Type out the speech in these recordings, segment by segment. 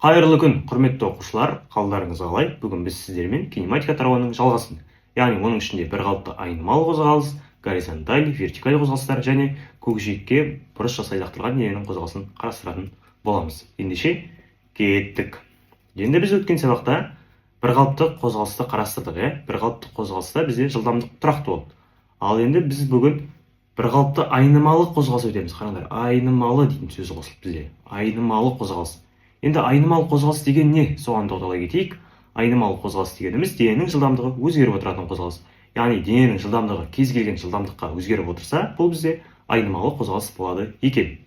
Қайырлы күн, құрметті оқушылар! Қалдарыңыз қалай? Бүгін біз сіздермен кинематика тарауының жалғасын, яғни оның ішінде бірқалыпты айнымалы қозғалыс, горизонталь, вертикаль қозғалыстар және көкжиекке бұрыш жасай лақтырған дененің қозғалысын қарастыратын боламыз. Ендеше, кеттік! Енді біз өткен сабақта бірқалыпты қозғалысты қарастырдық, иә. Бірқалыпты қозғалыста бізде жылдамдық тұрақты болды. Ал енді біз бүгін бірқалыпты айнымалы қозғалыс өтеміз. Қараңдар, айнымалы дейтін сөз қосылды бізде, айнымалы қозғалыс. Енді айнымалы қозғалыс деген не, соған тоқтала кетейік. Айнымалы қозғалыс дегеніміз – дененің жылдамдығы өзгеріп отыратын қозғалыс. Яғни дененің жылдамдығы кез келген жылдамдыққа өзгеріп отырса, бұл бізде айнымалы қозғалыс болады екен.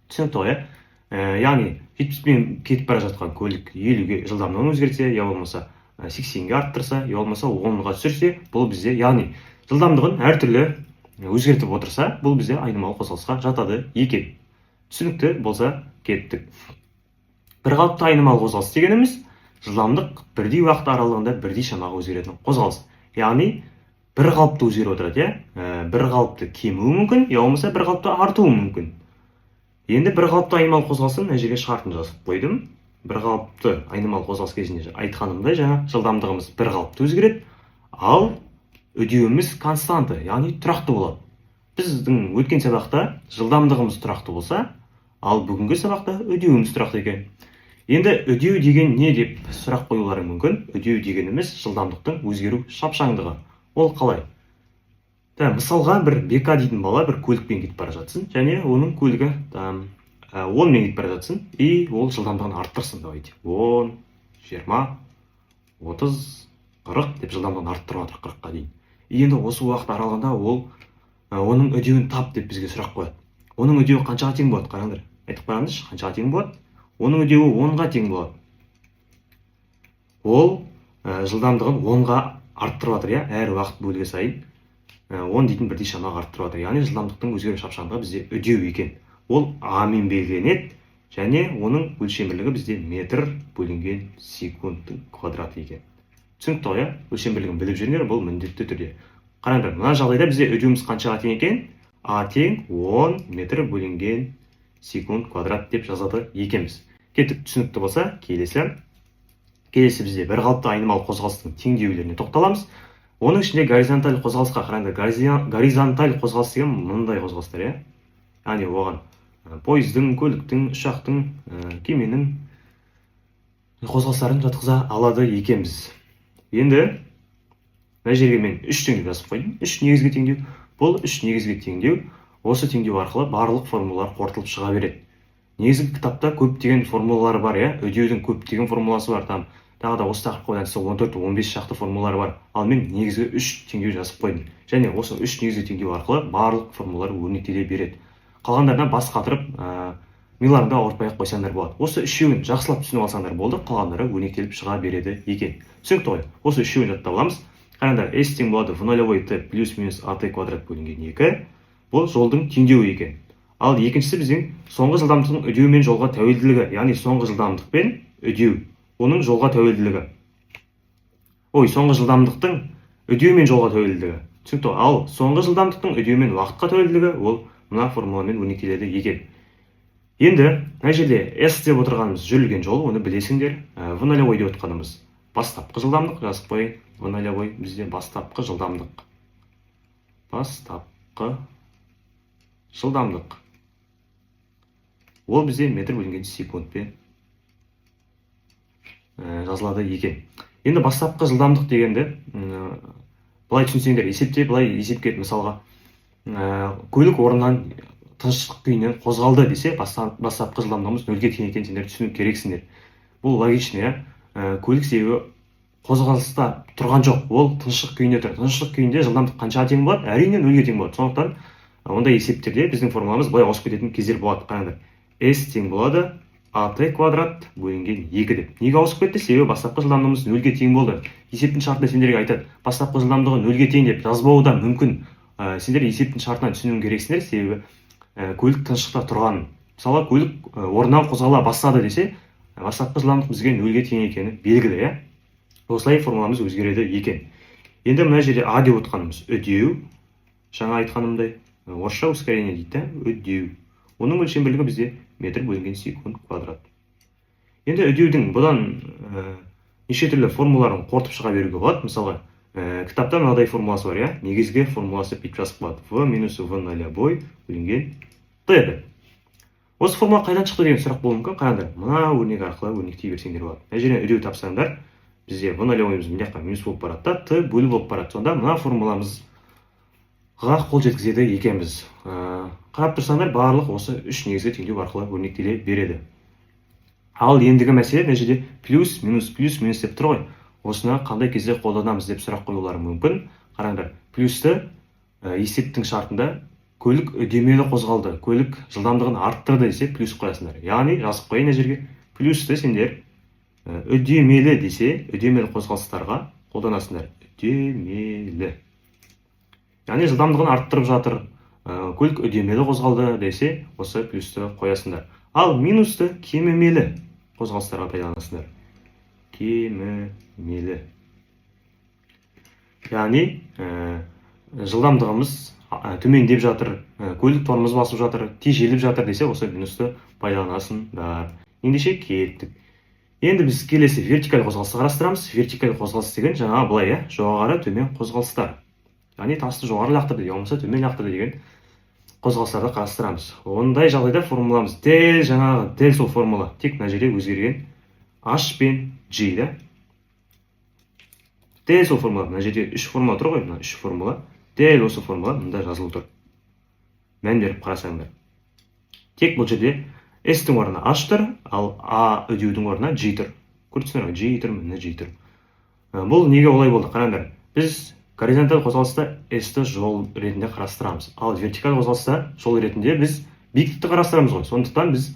Түсінікті ғой, иә? Яғни 70-пен кетіп бара жатқан көлік 50-ге жылдамдығын өзгертсе, я болмаса 80-ге арттырса, я болмаса 10-ға түсірсе, бұл бізде, яғни жылдамдығын әртүрлі өзгертіп отырса, бұл бізде айнымалы қозғалысқа жатады екен. Түсінікті болса, кеттік! Бірқалыпты айнымалы қозғалыс дегеніміз – жылдамдық бірдей уақыт аралығында бірдей шамаға өзгеретін қозғалыс. Яғни бір қалыпты өзгеріп отырады, иә. Бір қалыпты кемуі мүмкін, я болмаса бір қалыпты артуы мүмкін. Енді бір қалыпты айнымалы қозғалыстың мына жерге шартын жазып қойдым. Бір қалыпты айнымалы қозғалыс кезінде, айтқанымдай, жаңа жылдамдығымыз бір қалыпты өзгереді, ал үдеуіміз константа, яғни тұрақты болады. Біздің өткен сабақта жылдамдығымыз тұрақты болса, ал бүгінгі сабақта үдеуіміз тұрақты екен. Енді үдеу деген не деп сұрақ қоюларың мүмкін. Үдеу дегеніміз – жылдамдықтың өзгеру шапшаңдығы. Ол қалай да? Мысалға, бір Бека дейтін бала бір көлікпен кетіп бара жатсын және оның көлігі там 10-мен кетіп бара жатсын и ол жылдамдығын арттырсын. Давайте, 10, 20, 30, 40 деп жылдамдығын арттырып жатыр 40-қа дейін. И енді осы уақыт аралығында ол оның үдеуін тап деп бізге сұрақ қояды. Оның үдеуі қаншаға тең болады? Қараңдар, айтып қараңдаршы, қаншаға тең болады? Оның үдеуі 10-ға тең болады. Ол жылдамдығын 10-ға арттырып жатыр, иә. Әр уақыт бөлігі сайын 10 дейтін бірдей шамаға арттырып жатыр. Яғни жылдамдықтың өзгеру шапшаңдығы бізде үдеу екен. Ол а мен белгіленеді және оның өлшем бірлігі бізде метр бөлінген секундтың квадраты екен. Түсінікті ғой, иә? Өлшем бірлігін біліп жүріңдер, бұл міндетті түрде. Қараңдар, мына жағдайда бізде үдеуіміз қаншаға тең екен? А тең 10 метр бөлінген секунд квадрат деп жазады екенбіз. Кеттік! Түсінікті болса, келесі. Келесі бізде бір қалыпты айнымалы қозғалыстың теңдеулеріне тоқталамыз. Оның ішінде горизонталь қозғалысқа. Қараңдар, горизонталь қозғалыс деген мындай қозғалыстар, иә. Яғни оған пойыздың, көліктің, ұшақтың, кеменің қозғалыстарын жатқыза алады екенбіз. Енді мына жерге мен үш теңдеу жазып қойдым, үш негізгі теңдеу. Бұл үш негізгі теңдеу, осы теңдеу арқылы барлық формулалар қорытылып шыға береді. Негізгі кітапта көптеген формулалар бар, иә. Үдеудің көптеген формуласы бар, там тағы да осы тақырыпқа байланысты 14-15 шақты формулалар бар. Ал мен негізгі үш теңдеу жазып қойдым және осы үш негізгі теңдеу арқылы барлық формулалар өрнектеле береді. Қалғандарына бас қатырып, миларыңды ауыртпай ақ қойсаңдар болады. Осы үшеуін жақсылап түсініп алсаңдар болды, қалғандары өрнектеліп шыға береді екен. Түсінікті ғой? Осы үшеуін жаттап аламыз. Қараңдар, s тең болады в нолевой t плюс минус ат квадрат бөлінген екі. Бұл жолдың теңдеуі екен. Ал екіншісі – біздің соңғы жылдамдықтың үдеу мен жолға тәуелділігі, яғни соңғы жылдамдық пен үдеу, оның жолға тәуелділігі, ой, соңғы жылдамдықтың үдеу мен жолға тәуелділігі. Түсінікті ғой? Ал соңғы жылдамдықтың үдеу мен уақытқа тәуелділігі, ол мына формуламен өрнектеледі екен. Енді мына жерде s деп отырғанымыз – жүрілген жол, оны білесіңдер. В нолевой деп отырғанымыз – бастапқы жылдамдық. Жазып қояйын: в нолевой бізде бастапқы жылдамдық. Бастапқы жылдамдық ол бізде метр бөлінген секундпен жазылады екен. Енді бастапқы жылдамдық дегенді былай түсінсеңдер, есепте былай есепке, мысалға, көлік орнынан тыныштық күйінен қозғалды десе, бастапқы жылдамдығымыз нөлге тең екенін сендер түсіну керексіңдер. Бұл логично, иә. Көлік себебі қозғалыста тұрған жоқ, ол тыныштық күйінде тұр. Тыныштық күйінде жылдамдық қаншаға тең болады? Әрине, нөлге тең болады. Сондықтан ондай есептерде біздің формуламыз былай ауысып кететін кездер болады. Қараңдар, s тең болады ат квадрат бөлінген екі деп. Неге ауысып кетті? Себебі бастапқы жылдамдығымыз нөлге тең болды. Есептің шартында сендерге айтады, бастапқы жылдамдығы нөлге тең деп жазбауы да мүмкін. Сендер есептің шартынан түсінуің керексіңдер, себебі көлік тыныштықта тұрған. Мысалы, көлік орнынан қозғала бастады десе, бастапқы жылдамдық бізге нөлге тең екені белгілі, иә. Осылай формуламыз өзгереді екен. Енді мына жерде а деп отқанымыз – үдеу. Жаңа айтқанымдай, орысша ускорение дейді да, үдеу. Оның өлшем бірлігі бізде метр бөлінген секунд квадрат. Енді үдеудің бұдан неше түрлі формулаларын қорытып шыға беруге болады. Мысалға, кітапта мынадай формуласы бар, иә, негізгі формуласы бүйтіп жазып қояды: в минус в нулевой бөлінген т деп. Осы формула қайдан шықты деген сұрақ болуы мүмкін. Қараңдар, мына өрнек арқылы өрнектей берсеңдер болады. Мына жерден үдеу тапсаңдар, бізде в нулевойымыз мына жаққа минус болып барады да, т бөлу болып барады. Сонда мына формуламызға қол жеткізеді екенбіз. Қарап тұрсаңдар, барлық осы үш негізгі теңдеу арқылы өрнектеле береді. Ал ендігі мәселе, мына жерде плюс минус, плюс минус деп тұр ғой. Осыны қандай кезде қолданамыз деп сұрақ қоюлары мүмкін. Қараңдар, плюсті есептің шартында көлік үдемелі қозғалды, көлік жылдамдығын арттырды десе, плюс қоясыңдар. Яғни жазып қояйын мына жерге: плюсті сендер үдемелі десе, үдемелі қозғалыстарға қолданасыңдар. Үдемелі, яғни жылдамдығын арттырып жатыр, көлік үдемелі қозғалды десе, осы плюсті қоясыңдар. Ал минусты кемімелі қозғалыстарға пайдаланасыңдар. Кемімелі, яғни жылдамдығымыз төмендеп жатыр, көлік тормоз басып жатыр, тежеліп жатыр десе, осы минусты пайдаланасыңдар. Ендеше кеттік. Енді біз келесі вертикаль қозғалысты қарастырамыз. Вертикаль қозғалыс деген жаңағы былай, иә, жоғары төмен қозғалыстар, яғни тасты жоғары лақтырды я болмаса төмен лақтырды деген қозғалыстарды қарастырамыз. Ондай жағдайда формуламыз дәл жаңағы, дәл сол формула, тек мына жерде өзгерген h пен g да. Дәл сол формула. Мына жерде үш формула тұр ғой, мына үш формула, дәл осы формула мында жазылып тұр. Мән беріп қарасаңдар, тек бұл жерде s-тің орнына h тұр, ал а үдеудің орнына g тұр. Көріп тұрсыңдар ғой, g тұр, міне, g тұр. Бұл неге олай болды? Қараңдар, біз горизонталь қозғалыста s-ті жол ретінде қарастырамыз, ал вертикаль қозғалыста жол ретінде біз биіктікті қарастырамыз ғой. Сондықтан біз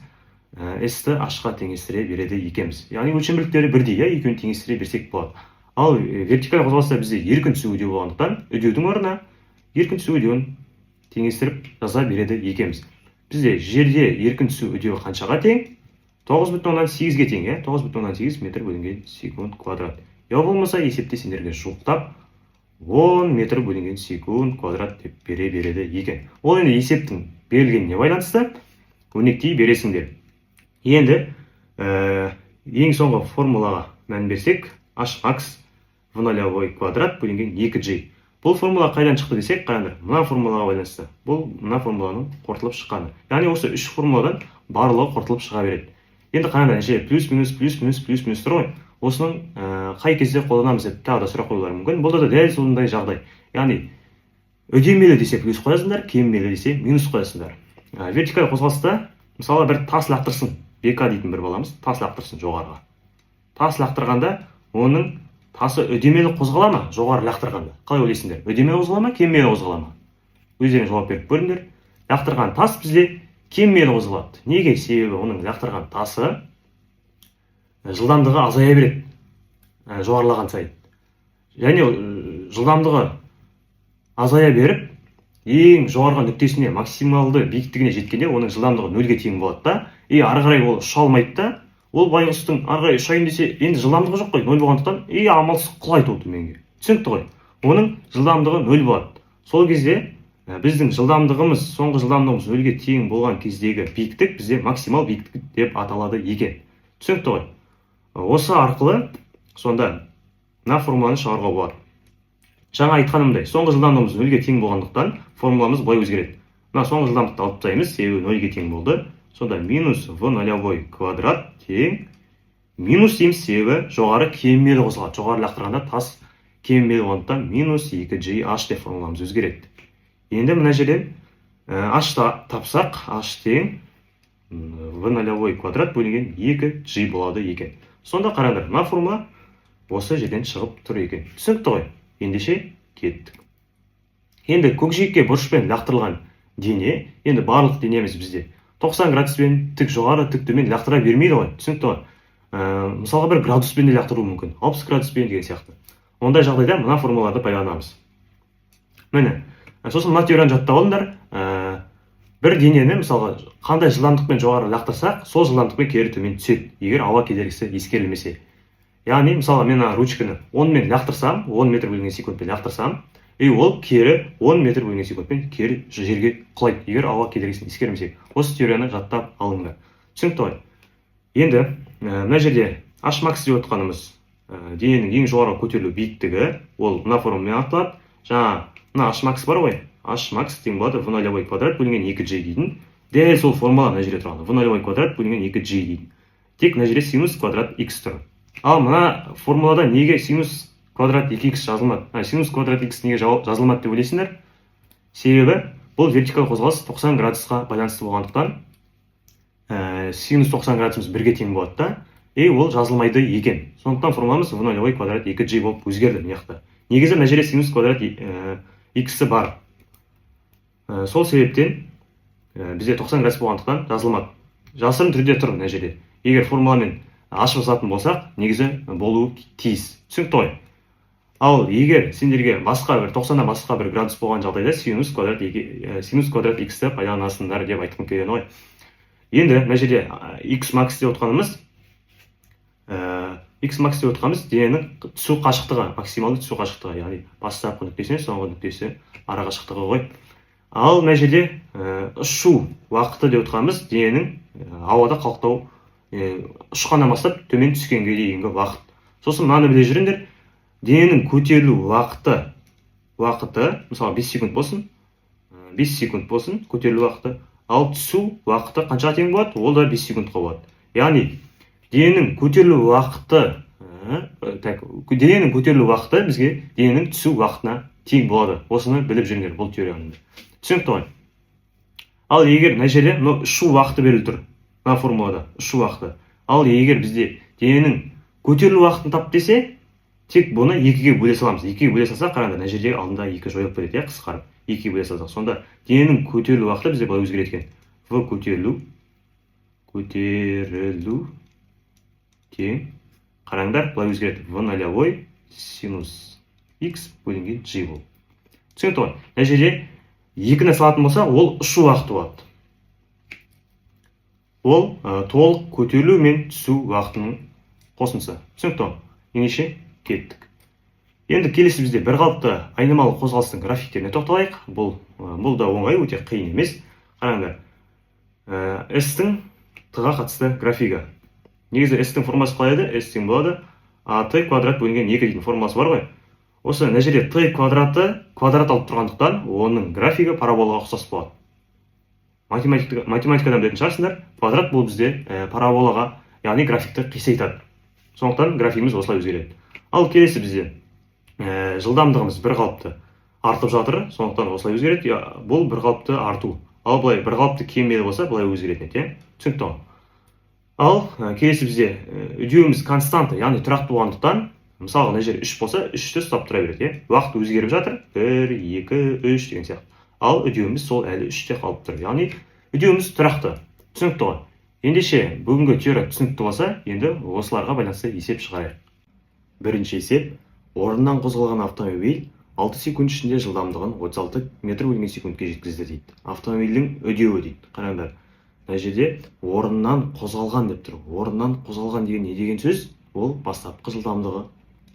s-ті h-қа теңестіре береді екенбіз, яғни өлшем бірліктері бірдей, иә, екеуін теңестіре берсек болады. Ал вертикаль қозғалыста бізде еркін түсу үдеу болғандықтан, үдеудің орнына еркін түсу үдеуін теңестіріп жаза береді екенбіз. Бізде жерде еркін түсу үдеуі қаншаға тең? 9,8-ге тең, иә, 9,8 метр бөлінген секунд квадрат. Я болмаса есепте сендерге жуықтап 10 метр бөлінген секунд квадрат деп бере береді екен. Ол енді есептің берілгеніне байланысты өрнектей бересіңдер. Енді ең соңғы формулаға мән берсек: h макс в нулевой квадрат бөлінген 2g. Бұл формула қайдан шықты десек, қараңдар, мына формулаға байланысты. Бұл мына формуланың қорытылып шыққаны, яғни осы үш формуладан барлығы қорытылып шыға береді. Енді қараңдар, мына жерде плюс минус, плюс минус, плюс минус тұр ғой. Осының қай кезде қолданамыз деп тағы да сұрақ қоюлары мүмкін. Бұл да дәл сондай жағдай, яғни үдемелі десе, плюс қоясыңдар, кемімелі десе, минус қоясыңдар. Вертикаль қозғалыста, мысалы, бір тас лақтырсын, БК дейтін бір баламыз тас лақтырсын жоғарыға. Тас лақтырғанда оның тасы үдемелі қозғала ма? Жоғары лақтырғанда, қалай ойлайсыңдар, үдемелі қозғала ма, кемімелі қозғала ма? Өздерің жауап беріп көріңдер. Лақтырған тас бізде кемімелі қозғалады. Неге? Себебі оның лақтырған тасы жылдамдығы азая береді жоғарылаған сайын және жылдамдығы азая беріп, ең жоғарғы нүктесіне, максималды биіктігіне жеткенде оның жылдамдығы нөлге тең болады да, и ары қарай ол ұша алмайды да. Ол байғұстың ары қарай ұшайын десе, енді жылдамдығы жоқ қой, нөл болғандықтан, и амалсыз құлайды ол төменге. Түсінікті ғой? Оның жылдамдығы нөл болады. Сол кезде біздің жылдамдығымыз, соңғы жылдамдығымыз нөлге тең болған кездегі биіктік бізде максимал биіктік деп аталады екен. Түсінікті ғой? Осы арқылы сонда мына формуланы шығаруға болады. Жаңа айтқанымдай, соңғы жылдамдығымыз нөлге тең болғандықтан, формуламыз былай өзгереді: мына соңғы жылдамдықты алып тастаймыз, себебі нөлге тең болды. Сонда минус в нулевой квадрат тең, минус дейміз, себебі жоғары кемімелі қозғалады, жоғары лақтырғанда тас кемімелі болғандықтан, минус 2 g h деп формуламыз өзгереді. Енді мына жерден h тапсақ, h тең в нулевой квадрат бөлінген 2 g болады екен. Сонда қараңдар, мына формула осы жерден шығып тұр екен. Түсінікті ғой? Ендеше кеттік. Енді көкжиекке бұрышпен лақтырылған дене. Енді барлық денеміз бізде 90 градуспен тік жоғары, тік төмен лақтыра бермейді ғой. Түсінікті ғой? Мысалға, бір градуспен де лақтыруы мүмкін, 60 градуспен деген сияқты. Ондай жағдайда мына формулаларды пайдаланамыз, міне. Сосын мына теорияны жаттап алыңдар. Бір денені, мысалға, қандай жылдамдықпен жоғары лақтырсақ, сол жылдамдықпен кері төмен түседі, егер ауа кедергісі ескерілмесе. Яғни, мысалға, мен ана ручканы 10-мен лақтырсам, 10 метр бөлінген секундпен лақтырсам, и ол кері 10 метр бөлінген секундпен кері жерге құлайды, егер ауа кедергісін ескермесек. Осы теорияны жаттап алыңдар. Түсінікті ғой? Енді Мына жерде h max деп отқанымыз дененің ең жоғары көтерілу биіктігі, ол мына формуламен анықталады. Жаңа мына h max бар ғой, h max тең болады v нолевой квадрат бөлінген 2 g дейтін. Дәл сол формула мына жерде тұрған, v нолевой квадрат бөлінген 2 g дейтін, тек мына жерде синус квадрат x тұр. Ал мына формулада неге синус квадрат 2x жазылмады, синус квадрат x неге жазылмады деп ойлайсыңдар? Себебі бұл вертикаль қозғалыс 90 градусқа байланысты болғандықтан, синус 90 градусымыз бірге тең болады да, и ол жазылмайды екен. Сондықтан формуламыз v нолевой квадрат 2 g болып өзгерді. Мына жақта негізі мына жерде синус квадрат x бар. Сол себептен бізде 90 градус болғандықтан жазылмады, жасырын түрде тұр мына жерде. Егер формуламен ашып жазатын болсақ, негізі болуы тиіс. Түсінікті ғой? Ал егер сендерге басқа бір 90-нан басқа бір градус болған жағдайда, синус квадрат x-ті пайдаланасыңдар деп айтқым келген ғой. Енді мына жерде x max деп отқанымыз, x max деп отқанымыз дененің түсу қашықтығы, максималды түсу қашықтығы, яғни бастапқы нүктесінен соңғы нүктесі ара қашықтығы ғой. Ал мына жерде ұшу уақыты деп отқанымыз дененің ауада қалықтау, ұшқаннан бастап төмен түскенге дейінгі уақыт. Сосын мынаны біле жүріңдер: дененің көтерілу уақыты мысалы 5 секунд болсын, 5 секунд болсын көтерілу уақыты, ал түсу уақыты қаншаға тең болады? Ол да 5 секундқа болады. Яғни дененің көтерілу уақыты, так, дененің көтерілу уақыты бізге дененің түсу уақытына тең болады. Осыны біліп жүріңдер, бұл теорияны. Түсінікті ғой? Ал егер мына жерде мынау ұшу уақыты беріліп тұр мына формулада, ұшу уақыты, ал егер бізде дененің көтерілу уақытын тап десе, тек бұны екіге бөле саламыз. Екіге бөле салсақ, қараңдар, мына жердегі алдында екі жойылып кетеді, иә, қысқарып екіге бөле салсақ. Сонда дененің көтерілу уақыты бізде былай өзгереді екен: в көтерілу тең, қараңдар, былай өзгереді: в нолевой синус x бөлінген g болып. Түсінікті ғой? Мына жерде екіні салатын болсақ, ол ұшу уақыты болады. Ол толық көтерілу мен түсу уақытының қосындысы. Түсінікті ғой? Ендеше кеттік. Енді келесі бізде бір қалыпты айнымалы қозғалыстың графиктеріне тоқталайық. Бұл да оңай, өте қиын емес. Қараңдар, S-тің t-ға қатысты графигі. Негізі S-тің формасы қалай еді? S тең болады а t квадрат бөлінген 2 дейтін формуласы бар ғой. Осы мына жерде t квадраты квадрат алып тұрғандықтан, оның графигі параболаға ұқсас болады. Математикадан білетін шығарсыңдар, квадрат бұл бізде параболаға, яғни графикті қисайтады. Сондықтан графигіміз осылай өзгереді. Ал келесі бізде жылдамдығымыз бір қалыпты артып жатыр, сондықтан осылай өзгереді. Я, бұл бір қалыпты арту, ал былай бір қалыпты кемімелі болса, былай өзгеретін еді, иә. Түсінікті ғой? Ал келесі бізде үдеуіміз константа, яғни тұрақты болғандықтан, мысалға, мына жерде үш болса, үшті ұстап тұра береді, иә. Уақыт өзгеріп жатыр, бір, екі, үш деген сияқты, ал үдеуіміз сол әлі үште қалып тұр, яғни үдеуіміз тұрақты. Түсінікті ғой? Ендеше бүгінгі теория түсінікті болса, енді осыларға байланысты есеп шығарайық. Бірінші есеп. Орнынан қозғалған автомобиль 6 секунд ішінде жылдамдығын 36 метр бөлінген секундке жеткізді дейді. Автомобильдің үдеуі дейді. Қараңдар, мына жерде орнынан қозғалған деп тұр. Орнынан қозғалған деген не деген сөз? Ол бастапқы жылдамдығы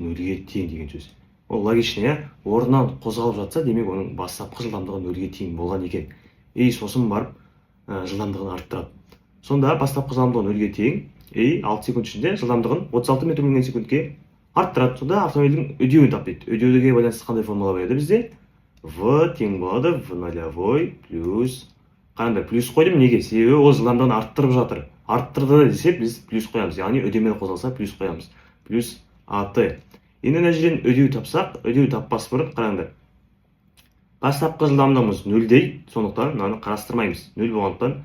нөлге тең деген сөз. Ол логично, иә. Орнынан қозғалып жатса, демек, оның бастапқы жылдамдығы нөлге тең болған екен и сосын барып жылдамдығын арттырады. Сонда бастапқы жылдамдығы нөлге тең и 6 секунд ішінде жылдамдығын 36 метр бөлінген секундке арттырады. Сонда автомобильдің үдеуін тап дейді. Үдеуге байланысты қандай формула бар еді бізде? В тең болады в нолевой плюс, қараңдар, плюс қойдым. Неге? Себебі ол жылдамдығын арттырып жатыр. Арттырды десе, біз плюс қоямыз, яғни үдемелі қозғалса, плюс қоямыз, плюс ат. Енді мына жерден үдеу тапсақ, үдеу таппас бұрын, қараңдар, бастапқы жылдамдығымыз нөл дейді, сондықтан мынаны қарастырмаймыз. Нөл болғандықтан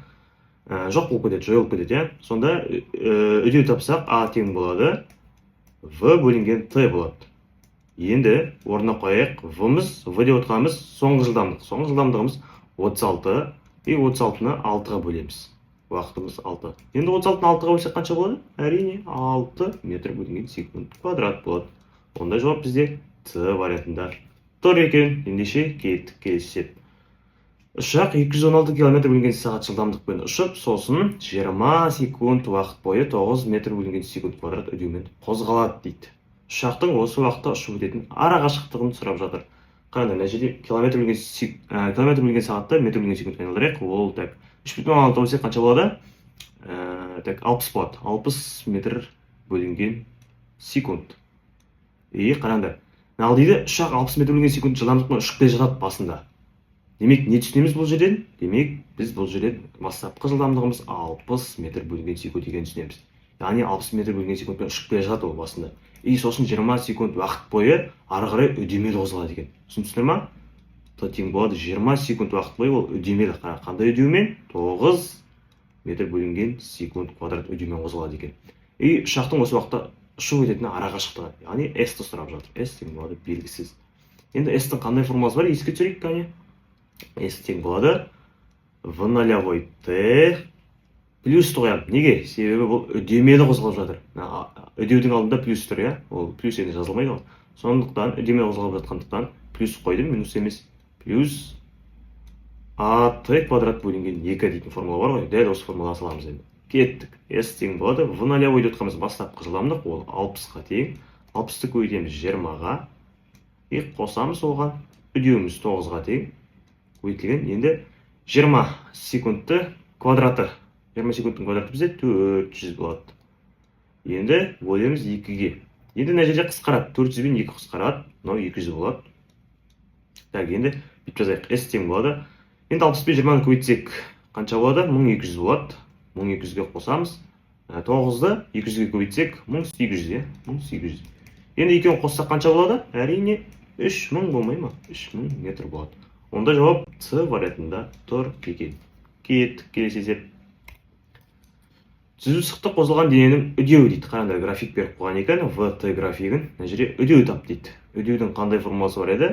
жоқ болып кетеді, жойылып кетеді, иә. Сонда үдеу тапсақ, а тең болады в бөлінген т болады. Енді орнына қояйық. В-мыз, в деп отырғанымыз соңғы жылдамдық. Соңғы жылдамдығымыз 36 и 36-ны 6-ға бөлеміз, уақытымыз 6. Енді 36-ны 6-ға бөлсек, қанша болады? Әрине, 6 метр бөлінген секунд квадрат болады. Онда жауап бізде С вариантында тұр екен. Ендеше кеттік келесі есеп. Ұшақ 216 километр бөлінген сағат жылдамдықпен ұшып, сосын 20 секунд уақыт бойы 9 метр бөлінген секунд квадрат үдеумен қозғалады дейді. Ұшақтың осы уақытта ұшып өтетін ара қашықтығын сұрап жатыр. Қараңдар, мына жерде километр бөлінген сағатты метр бөлінген секундқа айналдырайық. Ол, так, 3,6 бөлсек, қанша болады? Так, 60 болады, 60 метр бөлінген секунд. И қараңдар, ал дейді, ұшақ 60 метр бөлінген секунд жылдамдықпен ұшып келе жатады басында. Демек, не түсінеміз бұл жерден? Демек, біз бұл жерден бастапқы жылдамдығымыз 60 метр бөлінген секунд екенін түсінеміз. Яғни 60 метр бөлінген секундпен ұшып келе жатады ол басында. И сосын 20 секунд уақыт бойы ары қарай үдемелі қозғалады екен. Түсініпсіңдер ма? Т тең болады 20 секунд уақыт бойы ол үдемелі. Қандай үдеумен? 9 метр бөлінген секунд квадрат үдеумен қозғалады екен. И ұшақтың осы уақытта ұшып өтетін ара қашықтығы, яғни S-ті сұрап жатыр. S тең болады белгісіз. Енді S-тің қандай формуласы бар, еске түсірейік. Кәне, S тең болады в нолевой т, плюсті қоямын. Неге? Себебі бұл үдемелі қозғалып жатыр. Мына үдеудің алдында плюс тұр, иә, ол плюс енді жазылмайды ғой. Сондықтан үдемелі қозғалып жатқандықтан плюс қойдым, минус емес. Плюс а т квадрат бөлінген екі дейтін формула бар ғой, дәл осы формулаға саламыз. Енді кеттік. S тең болады в нолевой деп жатқанымыз бастапқы жылдамдық, ол 60-қа тең. 60-ты көбейтеміз 20-ға и қосамыз оған үдеуіміз 9-ға тең көбейтілген. Енді 20 секундты квадраты, 20 секундтың квадраты бізде 400 болады. Енді бөлеміз екіге. Енді мына жерде қысқарады, 400 бен 2 қысқарады, мынау 200 болады. Так, енді бүйтіп жазайық: S тең болады, енді 60 пен 20-ны көбейтсек, қанша болады? 1200 болады. 1200-ге қосамыз 9-ды 200-ге көбейтсек, 1800, иә, 1800. Енді екеуін қоссақ, қанша болады? Әрине, 3000 болмай ма? 3000 метр болады. Онда жауап С вариантында тұр екен. Кеттік, келесі есеп. Түзу сызықта қозғалған дененің үдеуі дейді. Қараңдар, график беріп қойған екен, в т графигін. Мына жерде үдеу тап дейді. Үдеудің қандай формуласы бар еді?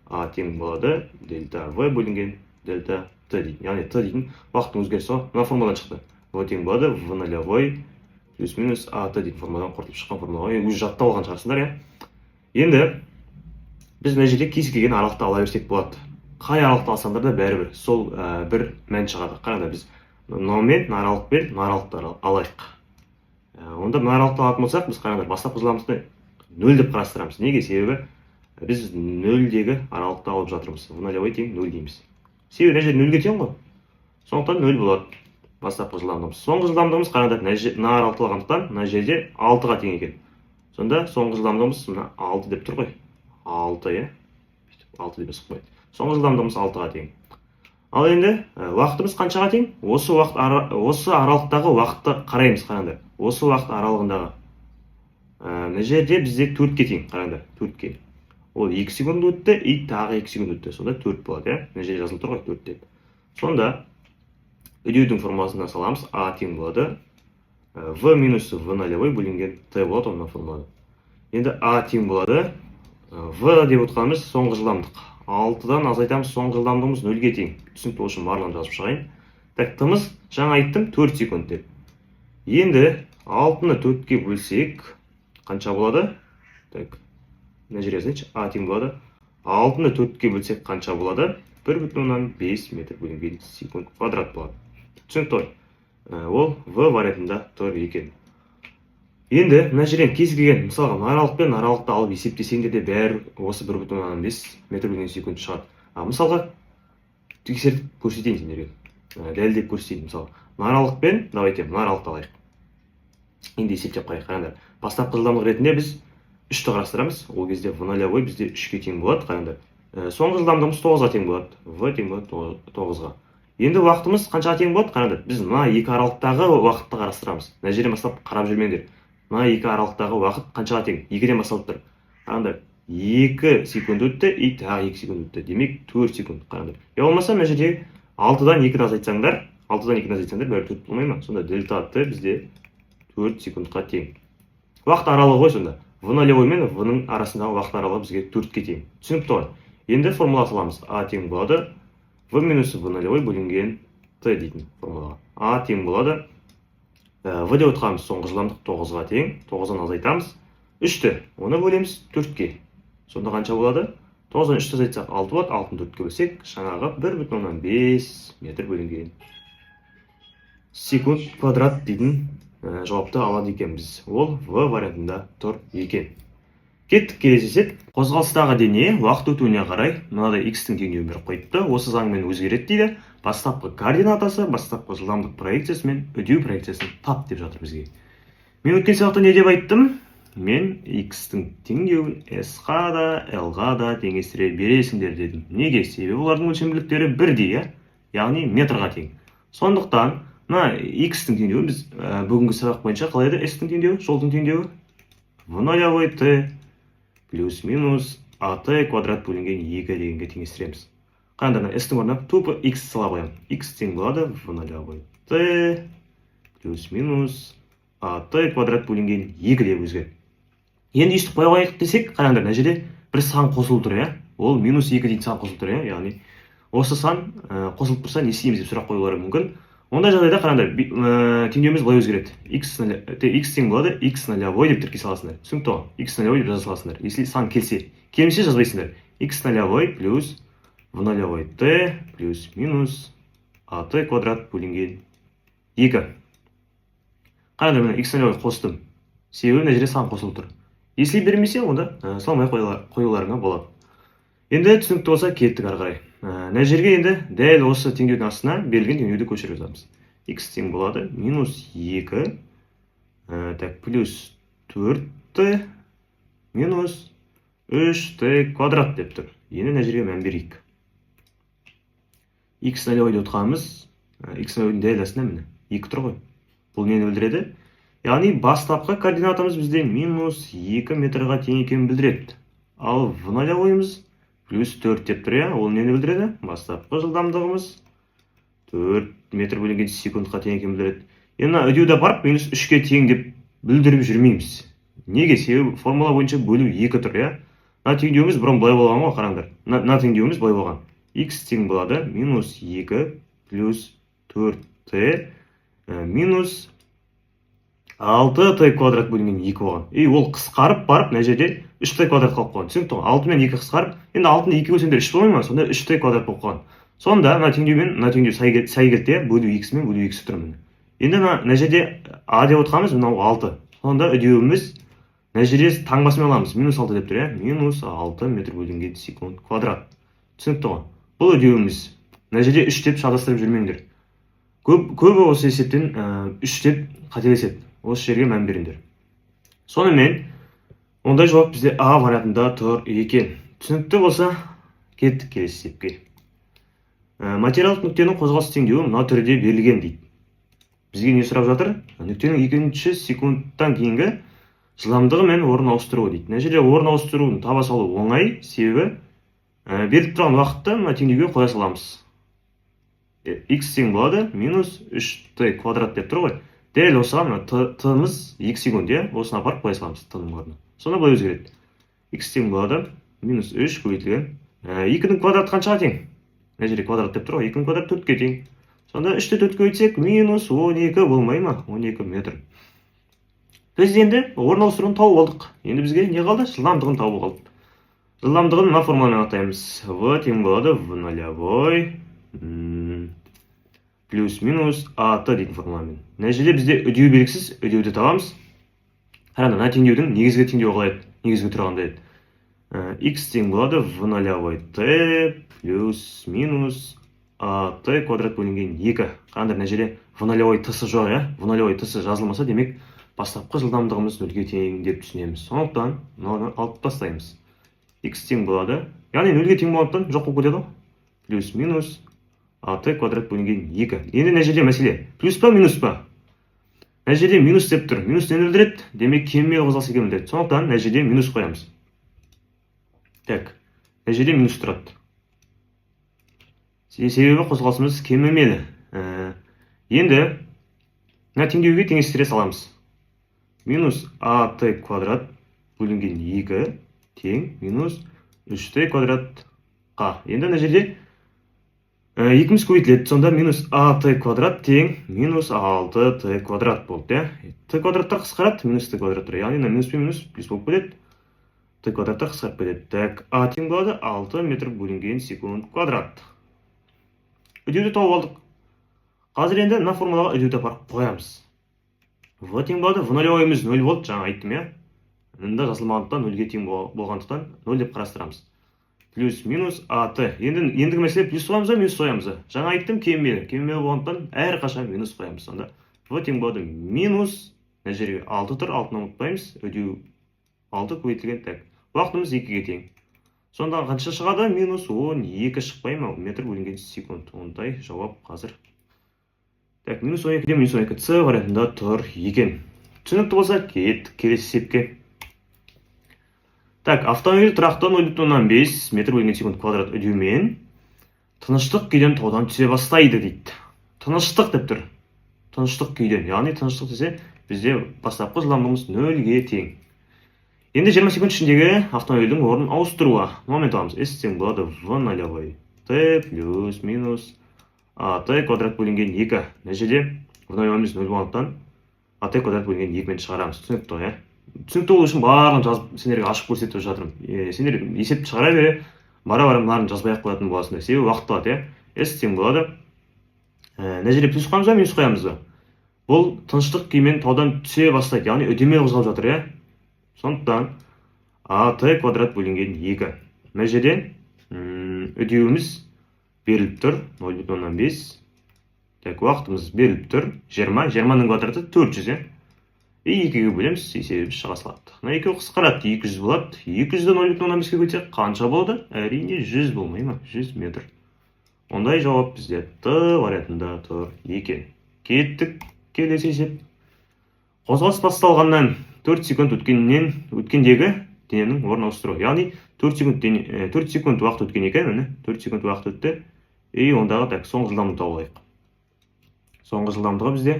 А тең болады дельта в бөлінген дельта т дейді. Яғни т дейтін уақыттың өзгерісі ғой, мына формуладан шықты. В тең болады в нолевой плюс минус а т дейтін формуладан қорытылып шыққан формула ғой. Енді өзі жаттап алған шығарсыңдар, иә. Енді біз мына жерде кез келген аралықты ала берсек болады. Қай аралықты алсаңдар да, бәрібір сол бір мән шығады. Қараңдар, біз мынаумен, мына аралықпен мына аралықты алайық. Онда мына аралықты алатын болсақ, біз, қараңдар, бастапқы жылдамдықты нөл деп қарастырамыз. Неге? Себебі біз нөлдегі аралықты алып жатырмыз. В нолевой тең нөл дейміз, себебі мына жерде нөлге тең ғой, сондықтан нөл болады бастапқы жылдамдығымыз. Соңғы жылдамдығымыз, қараңдар, мына аралықты алғандықтан, мына жерде 6-ға тең екен. Сонда соңғы жылдамдығымыз мына 6 деп тұр ғой, 6, иә, бүйтіп 6 деп жазып қояйық. Соңғы жылдамдығымыз 6-ға тең. Ал енді уақытымыз қаншаға тең? Осы уақыт осы аралықтағы уақытты қараймыз. Қараңдар, осы уақыт аралығындағы мына жерде бізде 4-ке тең. Қараңдар, 4-ке. Ол 2 секунд өтті и тағы 2 секунд өтті, сонда 4 болады, иә. Мына жерде жазылып тұр ғой 4 деп. Сонда үдеудің формуласына саламыз: а тең болады в минус в нолевой бөлінген т болады ғой мына формулада. Енді а тең болады в деп отырғанымыз соңғы жылдамдық, 6-дан азайтамыз, соңғы жылдамдығымыз нөлге тең. Түсінікті болу үшін барлығын жазып шығайын. Так, т-мыз жаңа айттым 4 секунд деп. Енді 6-ны 4-ке бөлсек, қанша болады? Так, мына жерге жазайыншы. А тең болады, 6-ны 4-ке бөлсек, қанша болады? 1,5 метр бөлінген секунд квадрат болады. Түсінікті ғой? Ол В вариантында тұр екен. Енді мына жерден кез келген, мысалға, мына аралық пен мына аралықты алып есептесеңдер де, бәрі осы 1,5 метр бөлінген секунд шығады. А мысалға, тексеріп көрсетейін сендерге, дәлелдеп көрсетейін. Мысалы, мына аралық пен, давайте, мына аралықты алайық. Енді есептеп қарайық. Қараңдар, бастапқы жылдамдық ретінде біз 3-ті қарастырамыз. Ол кезде в нолевой бізде 3-ке тең болады. Қараңдар, соңғы жылдамдығымыз 9-ға тең болады, в тең болады 9-ға. Енді уақытымыз қаншаға тең болады? Қараңдар, біз мына екі аралықтағы уақытты қарастырамыз. Мына жерден бастап қарап жүрмеңдер. Мына екі аралықтағы уақыт қаншаға тең? 2-ден басталып тұр. Қараңдар, 2 секунд өтті и тағы 2 секунд өтті, демек, 4 секунд. Қараңдар, я болмаса мына жерде 6-дан 2-ні азайтсаңдар, 6-дан 2-ні азайтсаңдар, бәрі 4 болмай ма? Сонда дельта т бізде 4 секундқа тең. Уақыт аралығы ғой сонда, в нолевой мен в ның арасындағы уақыт аралығы бізге 4-ке тең. Түсінікті ғой? Енді формула саламыз: а тең болады в минус в нолевой бөлінген т дейтін формулаға. А тең болады в деп отырғанымыз соңғы жылдамдық, 9-ға тең, 9-дан азайтамыз 3-ті, оны бөлеміз 4-ке. Сонда қанша болады? 9-дан 3-ті азайтсақ, 6 болады. 6-ны 4-ке бөлсек, жаңағы 1,5 метр бөлінген секунд квадрат дейтін жауапты алады екенбіз. Ол В вариантында тұр екен. Кеттік, келесі есеп. Қозғалыстағы дене уақыт өтуіне қарай мынадай x-тің теңдеуін беріп қойыпты. Осы заңмен өзгереді дейді. Бастапқы координатасы, бастапқы жылдамдық проекциясы мен үдеу проекциясын тап деп жатыр бізге. Мен өткен сабақта не деп айттым? Мен x-тің теңдеуін s-қа да, l-ға да теңестіре бересіңдер дедім. Неге? Себебі олардың өлшем бірліктері бірдей, иә, яғни метрға тең. Сондықтан мына x-тің теңдеуін біз бүгінгі сабақ бойынша қалай еді? S-тің теңдеуі, жолдың теңдеуі в нолевой t плюс минус ат квадрат бөлінген 2 дегенге теңестіреміз. Қараңдар, мына s-тің орнына тупо x сала қоямын. X тең болады в нолевой t плюс минус ат квадрат бөлінген 2 деп өзгереді. Енді өйстіп қоя қояйық десек, қараңдар, мына жерде бір сан қосылып тұр, иә, ол минус 2 дейтін сан қосылып тұр, иә. Яғни осы сан қосылып тұрса, не істейміз деп сұрақ қоюлары мүмкін. Ондай жағдайда қараңдар, теңдеуіміз былай өзгереді: x тең болады x нолевой деп тіркей саласыңдар, түсінікті ғой? X нолевой деп жаза саласыңдар, если сан келсе. Келмесе, жазбайсыңдар. X нолевой плюс в нолевой t плюс минус ат квадрат бөлінген 2. Қараңдар, міне, x нолевой қостым, себебі мына жерде сан қосылып тұр. Если бермесе, онда салмай қоюларыңа болады. Енді түсінікті болса, кеттік ары қарай. Мына жерге енді дәл осы теңдеудің астына берілген теңдеуді көшіріп жазамыз. X тең болады минус 2 так, плюс 4t минус 3t квадрат деп тұр. Енді мына жерге мән берейік. X нолевой деп отқанымыз, x нолевойдың дәл астында, міне, 2 тұр ғой. Бұл нені білдіреді? Яғни бастапқы координатамыз бізде минус 2 метрға тең екенін білдіреді. Ал в нолевойымыз плюс 4 деп тұр, иә. Ол нені білдіреді? Бастапқы жылдамдығымыз 4 метр бөлінген секундқа тең екенін білдіреді. Енді мына үдеуді апарып минус 3-ке тең деп бүлдіріп жүрмейміз. Неге? Себебі формула бойынша бөлу 2 тұр, иә. Мына теңдеуіміз бұрын былай болған ғой, қараңдар. Мына теңдеуіміз былай болған: x тең болады минус 2 плюс 4t минус 6t квадрат бөлінген 2 болған. И ол қысқарып барып, мына жерде 3t квадрат қалып қойған, түсінікті ғой? 6 мен 2 қысқарып, енді 6-ны 2 бөлсеңдер, 3 болмай ма? Сонда 3t квадрат болып қалған. Сонда мына теңдеу мен мына теңдеу сай келді, иә. Бөлу x мен бөлу x тұр, міне. Енді мына жерде а деп отырғанымыз мынау 6. Сонда үдеуіміз, мына жерде таңбасымен аламыз, минус 6 деп тұр, иә, минус 6 метр бөлінген секунд квадрат. Түсінікті ғой? Бұл үдеуіміз. Мына жерде 3 деп шатастырып жүрмеңдер. Көбі осы есептен 3 деп қателеседі. Осы жерге мән беріңдер. Сонымен, ондай жауап бізде А вариантында тұр екен. Түсінікті болса, кеттік келесі есепке. Материалдық нүктенің қозғалыс теңдеуі мына түрде берілген дейді. Бізге не сұрап жатыр? Нүктенің екінші секундтан кейінгі жылдамдығы мен орын ауыстыруы дейді. Мына жерде орын ауыстыруын таба салу оңай, себебі беріліп тұрған уақытты мына теңдеуге қоя саламыз. X тең болады минус 3t квадрат деп тұр ғой. Дәл осыған мына t-мыз 2 секунд, иә, осыны апарып қоя саламыз t-ның орнына. Сонда былай өзгереді: x тең болады минус 3 көбейтілген 2-нің квадраты қаншаға тең? Мына жерде квадрат деп тұр ғой. 2-нің квадраты 4-ке тең. Сонда 3-ті 4 көбейтсек, минус 12 болмай ма? 12 метр. Біз енді орын ауыстыруын тауып алдық. Енді бізге не қалды? Жылдамдығын табу қалды. Жылдамдығын мына формуламен анықтаймыз: в тең болады в нолевой плюс минус ат дейтін формуламен. Мына жерде бізде үдеу белгісіз, үдеуді табамыз. Қараңдар, мына теңдеудің негізгі теңдеуі қалай еді? Негізгі түрі қандай еді? X тең болады в нолевой t плюс минус ат квадрат бөлінген 2. Қараңдар, мына жерде в нолевой т-сы жоқ, иә. В нолевой т-сы жазылмаса, демек, бастапқы жылдамдығымыз нөлге тең деп түсінеміз. Сондықтан мынаны алып тастаймыз. X тең болады, яғни нөлге тең болғандықтан, жоқ болып кетеді ғой, плюс минус ат квадрат бөлінген 2. Енді мына жерде мәселе плюс па, минус па? Мына жерде минус деп тұр. Минус нені білдіреді? Демек, кемімелі қозғалыс екенін білдіреді. Сондықтан мына жерде минус қоямыз. Так, мына жерде минус тұрады, себебі қозғалысымыз кемімелі. Енді мына теңдеуге теңестіре саламыз: минус ат квадрат бөлінген 2 тең минус 3t квадратқа. Енді мына жерде екіміз көбейтіледі. Сонда минус ат квадрат тең минус 6t квадрат болды, иә. Т квадраттар қысқарады, минус т квадрат тұр, яғни мына минус пен минус плюс болып кетеді, т квадраттар қысқарып кетеді. Так, а тең болады 6 метр бөлінген секунд квадрат. Үдеуді тауып алдық. Қазір енді мына формулаға үдеуді апарып қоямыз. В тең болады, в нолевойымыз нөл болды, жаңа айттым, иә. Мында жазылмағандықтан, нөлге тең болғандықтан, нөл деп қарастырамыз. Плюс минус ат. Енді ендігі мәселе: плюс қоямыз ба, минус қоямыз ба? Жаңа айттым, кемімелі. Кемімелі болғандықтан, әрқашан минус қоямыз. Сонда в тең болады минус, мына жерге алты тұр, алтыны ұмытпаймыз, үдеу алты көбейтілген, так, уақытымыз екіге тең. Сонда қанша шығады? Минус 12 шықпай ма метр бөлінген секунд? Ондай жауап қазір, так, минус 12-де минус 12 С вариантында тұр екен. Түсінікті болса, кеттік келесі есепке. Так, автомобиль тұрақты 0,5 метр бөлінген секунд квадрат үдеумен тыныштық күйден таудан түсе бастайды дейді. Тыныштық деп тұр, тыныштық күйден, яғни тыныштық десе, бізде бастапқы жылдамдығымыз нөлге тең. Енді 20 секунд ішіндегі автомобильдің орнын ауыстыруы момент аламыз. S тең болады в нолевой т плюс минус а т квадрат бөлінген екі. Мына жерде в нолевойымыз нөл болғандықтан, а т квадрат бөлінген екімен шығарамыз. Түсінікті ғой, иә? Түсінікті болу үшін барлығын жазып, сендерге ашып көрсетіп жатырмын. Сендер есепті шығара бере, бара бара мыналарын жазбай ақ қоятын боласыңдар, себебі уақыт алады, иә. S тең болады, мына жерде плюс қоямыз ба, минус қоямыз ба? Бұл тыныштық күймен таудан түсе бастайды, яғни үдемелі қозғалып жатыр, иә. Сондықтан а т квадрат бөлінген екі. Мына жерде үдеуіміз беріліп тұр, 0,5. Так, уақытымыз беріліп тұр, 20. 20-ның квадраты 400, иә. И екіге бөлеміз, есебіміз шыға салады. Мына екеуі қысқарады, 200 болады. 200-ді 0,5-ке көбейтсек, қанша болады? Әрине, 100 болмай ма? 100 метр. Ондай жауап бізде Д вариантында тұр екен. Кеттік келесі есеп. Қозғалыс басталғаннан 4 секунд өткендегі дененің орын ауыстыру. Яғни 4 секунд, 4 секунд уақыт өткен екен. Міне, 4 секунд уақыт өтті. И ондағы, так, соңғы жылдамдықты тауып алайық. Соңғы жылдамдығы бізде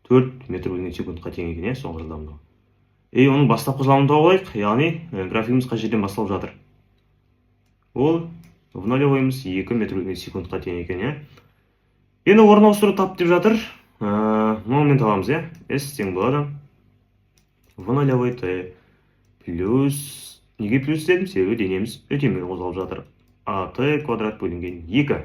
4 метр бөлінген секундқа тең екен, иә, соңғы жылдамдығы. И оның бастапқы жылдамдығын тауып алайық. Яғни графигіміз қай жерден басталып жатыр? Ол в нолевойымыз 2 метр бөлінген секундқа тең екен, иә. Енді орын ауыстыру тап деп жатыр. Момент аламыз, иә. S тең болады в нолевой т плюс, неге плюс дедім? Себебі денеміз үдемелі қозғалып жатыр, а т квадрат бөлінген 2.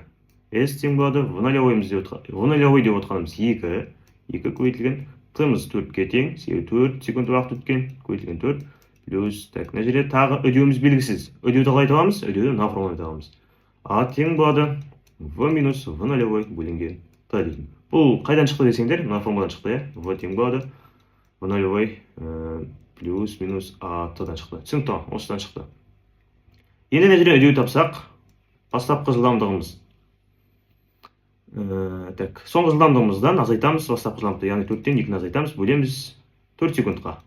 S тең болады в нолевойымыз деп отқан, в нолевой деп отқанымыз 2, 2 көбейтілген т-мыз 4-ке тең, себебі 4 секунд уақыт өткен, көбейтілген 4 плюс, так, мына жерде тағы үдеуіміз белгісіз. Үдеуді қалай табамыз? Үдеуді мына формуламен табамыз: а тең болады в минус в нолевой бөлінген т дейтін. Бұл қайдан шықты десеңдер, мына формуладан шықты, иә. В тең болады в нолевой плюс минус а т-дан шықты. Түсінікті ғой? Осыдан шықты. Енді мына жерден үдеу тапсақ, бастапқы жылдамдығымыз, так, соңғы жылдамдығымыздан азайтамыз бастапқы жылдамдықты, яғни төрттен екіні азайтамыз, бөлеміз 4 секундқа,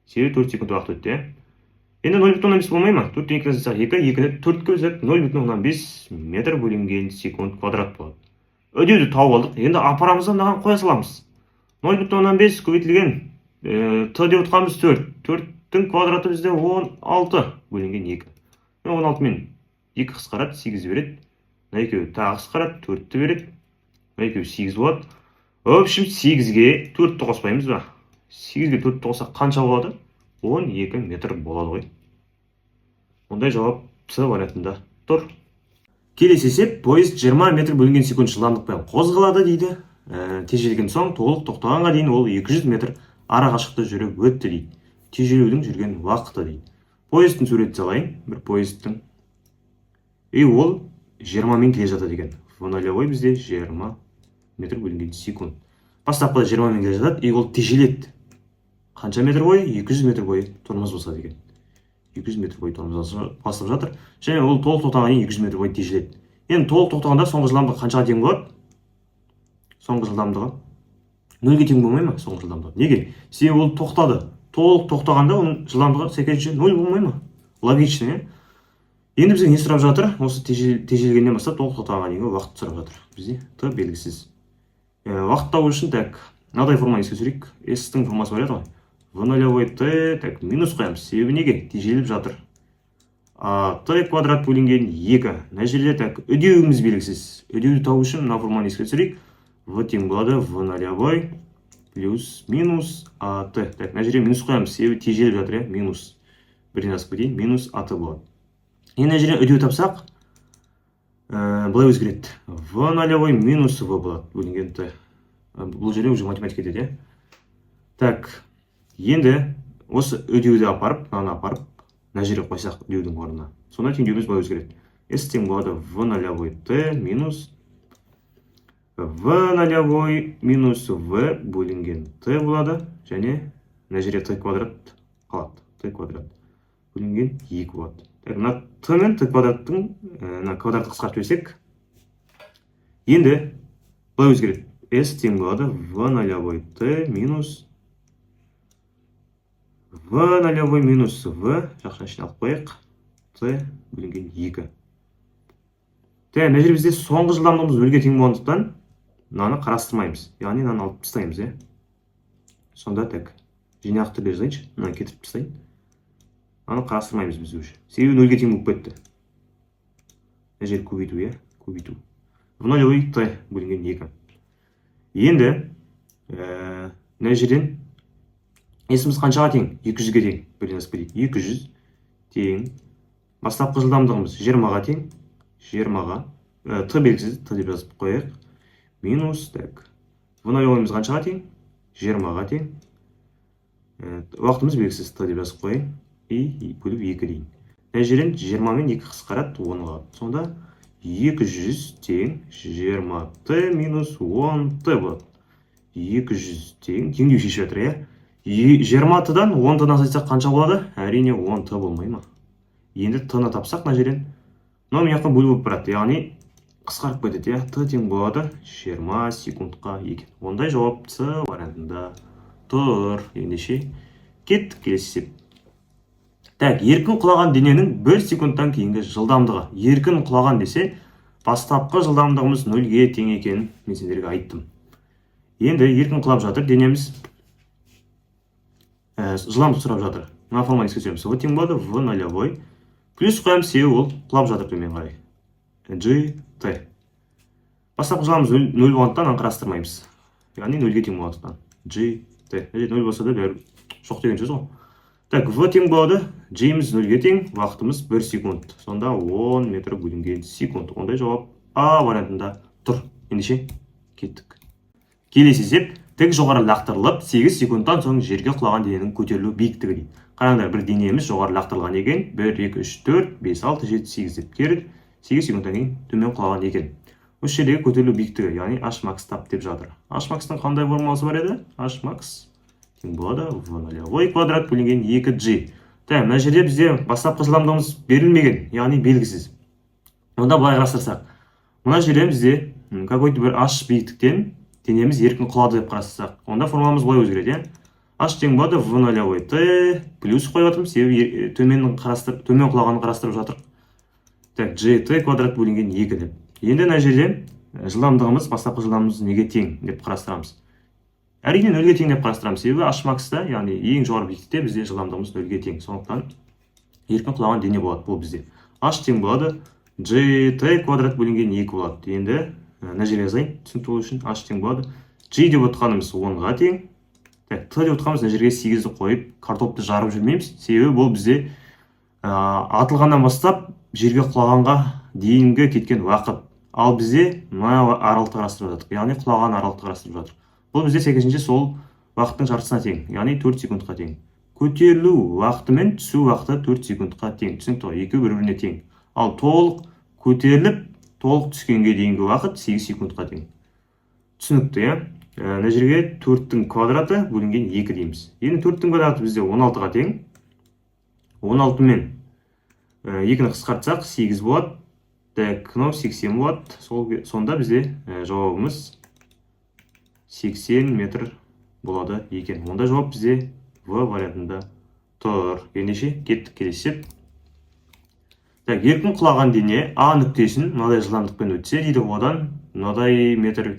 себебі 4 секунд уақыт өтті, иә. Енді 0,5 болмай ма? Төрттен екіні азайтсақ, екі, екіні төртке бөлсек, 0,5 метр бөлінген секунд квадрат болады. Үдеуді тауып алдық. Енді апарамыз да, мынаған қоя саламыз. 0,5 көбейтілген т деп отқанымыз төрт, төрттің квадраты бізде 16, бөлінген екі. 16 мен екі қысқарады, сегіз береді. Мына екеуі тағы қысқарады, төртті береді. Мына екеуі сегіз болады. В общем, сегізге төртті қоспаймыз ба? Сегізге төртті қоссақ, қанша болады? 12 метр болады ғой. Ондай жауап С вариантында тұр. Келесі есеп. Поезд 20 метр бөлінген секунд жылдамдықпен қозғалады дейді. Тежелген соң толық тоқтағанға дейін ол 200 метр арақашықты жүріп өтті дейді. Тежелудің жүрген уақыты дейді. Поездтың суретін салайын, бір поездтың. И ол 20 мен келе жатады екен. В нолевой бізде 20 метр бөлінген секунд. Бастапқыда 20 мен келе жатады. И ол тежеледі. Қанша метр бойы? 200 метр бойы тормоз басады екен. 200 метр бойы тормоз басып жатыр және ол толық тоқтағаннан кейін 200 метр бойы тежеледі. Енді толық тоқтағанда соңғы жылдамдығы қаншаға тең болады? Соңғы жылдамдығы нөлге тең болмай ма? Соңғы жылдамдығы неге? Себебі ол тоқтады. Толық тоқтағанда оның жылдамдығы сәйкесінше нөл болмай ма? Логично, иә. Енді бізге не сұрап жатыр? Осы тежелгеннен бастап толық тоқтағанға дейінгі уақыт сұрап жатыр. Бізде т белгісіз. Уақыт табу үшін, так, мынадай форманы еске түсірейік. S-тің формасы бар еді ғой, в нолевой т, так, минус қоямыз, себебі неге? Тежеліп жатыр, а т квадрат бөлінген екі. Мына жерде, так, үдеуіміз белгісіз. Үдеуді табу үшін мына форманы еске түсірейік: в тең болады в нолевой плюс минус а т. Так, мына жерге минус қоямыз, себебі тежеліп жатыр, иә. Минус бірден жазып кетейін, минус а т болады. Енді мына жерден үдеу тапсақ, былай өзгереді: в нолевой минус в болады бөлінген т. Бұл жерде уже математика кетеді, иә. Так, енді осы үдеуді апарып, мынаны апарып, мына жерге қоямыз. Мына жерге қойсақ деудің орнына, сонда теңдеуіміз былай өзгереді: s тең болады v нолевой t минус v нолевой минус v бөлінген t болады және мына жерде t квадрат қалады, t квадрат бөлінген 2 болады. Так, мына t мен t квадраттың мына квадратты қысқартып жіберсек, енді былай өзгереді: s тең болады v нолевой t минус v нолевой минус v, жақшаның ішіне алып қояйық, t бөлінген 2. Так, мына жерде бізде соңғы жылдамдығымыз нөлге тең болғандықтан, мынаны қарастырмаймыз, яғни мынаны алып тастаймыз, иә. Сонда, так, жинақ түрде жазайыншы, мынаны кетіріп тастайын. Мынаны қарастырмаймыз біз уже, себебі нөлге тең болып кетті. Мына жер көбейту, иә, көбейту в нолевой t бөлінген 2. Енді мына жерден s-іміз қаншаға тең? 200-ге тең. Бірден жазып кетейік: 200 тең бастапқы жылдамдығымыз 20-ға тең, 20-ға, t белгісіз, t деп жазып қояйық, минус, так, в нолевойымыз қаншаға тең? 20-ға тең. Уақытымыз белгісіз, t деп жазып қояйын и бөліп 2 дейін. Мына жерден 20 мен 2 қысқарады, 10 қалады. Сонда 200 тең 20 т минус 10 т болады. 200 тең, теңдеу шешіп жатыр, иә. 20 т-дан 10 т-ны азайтсақ, қанша болады? Әрине, 10 т болмай ма? Енді т-ны тапсақ, мына жерден мынау мына жаққа бөлу болып барады, яғни қысқарып кетеді, иә. Т тең болады 20 секундқа екен. Ондай жауап С вариантында тұр. Ендеше кеттік келесі есеп. Так, еркін құлаған дененің 1 секундтан кейінгі жылдамдығы. Еркін құлаған десе, бастапқы жылдамдығымыз нөлге тең екенін мен сендерге айттым. Енді еркін құлап жатыр денеміз, жылдамдық сұрап жатыр. Мына форманы еске түсіреміз: в тең болады в нолевой, плюс қоямыз, себебі ол құлап жатыр төмен қарай, g t. Бастапқы жылдамдығымыз нөл болғандықтан, мынаны қарастырмаймыз, яғни нөлге тең болғандықтан g t. Мына жерде нөл болса да, бәрі жоқ деген сөз ғой. Так, в тең болады, g-міз нөлге тең, уақытымыз 1 секунд, сонда 10 метр бөлінген секунд. Ондай жауап А вариантында тұр. Ендеше кеттік келесі есеп. Тік жоғары лақтырылып, 8 секундтан соң жерге құлаған дененің көтерілу биіктігі дейді. Қараңдар, бір денеміз жоғары лақтырылған екен: 1, 2, 3, 4, 5, 6, 7, 8 деп теріп, 8 секундтан кейін төмен құлаған екен. Осы жердегі көтерілу биіктігі, яғни h max тап деп жатыр. H max-тың қандай формуласы бар еді? H max тең болады в нолевой квадрат бөлінген 2g. Так, мына жерде бізде бастапқы жылдамдығымыз берілмеген, яғни белгісіз. Онда былай қарастырсақ, мына жерде бізде какой-то бір h биіктіктен денеміз еркін құлады деп қарастырсақ, онда формуламыз былай өзгереді, иә: h тең болады в нолевой t, плюс қойып жатырмыз, себебі төмен құлағанын қарастырып жатырмық, так, g t квадрат бөлінген 2 деп. Енді мына жерде жылдамдығымыз, бастапқы жылдамдығымыз неге тең деп қарастырамыз? Әрине, нөлге тең деп қарастырамыз, себебі h max-та, яғни ең жоғары биіктікте бізде жылдамдығымыз нөлге тең. Сондықтан еркін құлаған дене болады бұл бізде. H тең болады g t квадрат бөлінген 2 болады. Енді мына жерге жазайын түсінікті болу үшін: h тең болады, g деп отқанымыз 10-ға тең, так, t деп отқанымыз, мына жерге 8-ді қойып, картопты жарып жүрмейміз, себебі бұл бізде атылғаннан бастап жерге құлағанға дейінгі кеткен уақыт. Ал бізде мына аралықты қарастырып жатырмық, яғни құлаған аралықты қарастырып жатырмық. Бұл бізде сәйкесінше сол уақыттың жартысына тең, яғни 4 секундқа тең. Көтерілу уақыты мен түсу уақыты 4 секундқа тең, түсінікті ғой? Екеуі бір біріне тең. Ал толық көтеріліп, толық түскенге дейінгі уақыт 8 секундқа тең. Түсінікті, иә? Мына жерге 4-тің квадраты бөлінген 2 дейміз. Енді 4-тің квадраты бізде 16-ға тең. 16 мен 2-ні қысқартсақ, 8 болады. Так, мынау 80 болады. Сол, сонда бізде жауабымыз 80 метр болады екен. Онда жауап бізде В вариантында тұр. Ендеше кеттік келесі есеп. Так, еркін құлаған дене А нүктесін мынадай жылдамдықпен өтсе дейді, одан мынадай метр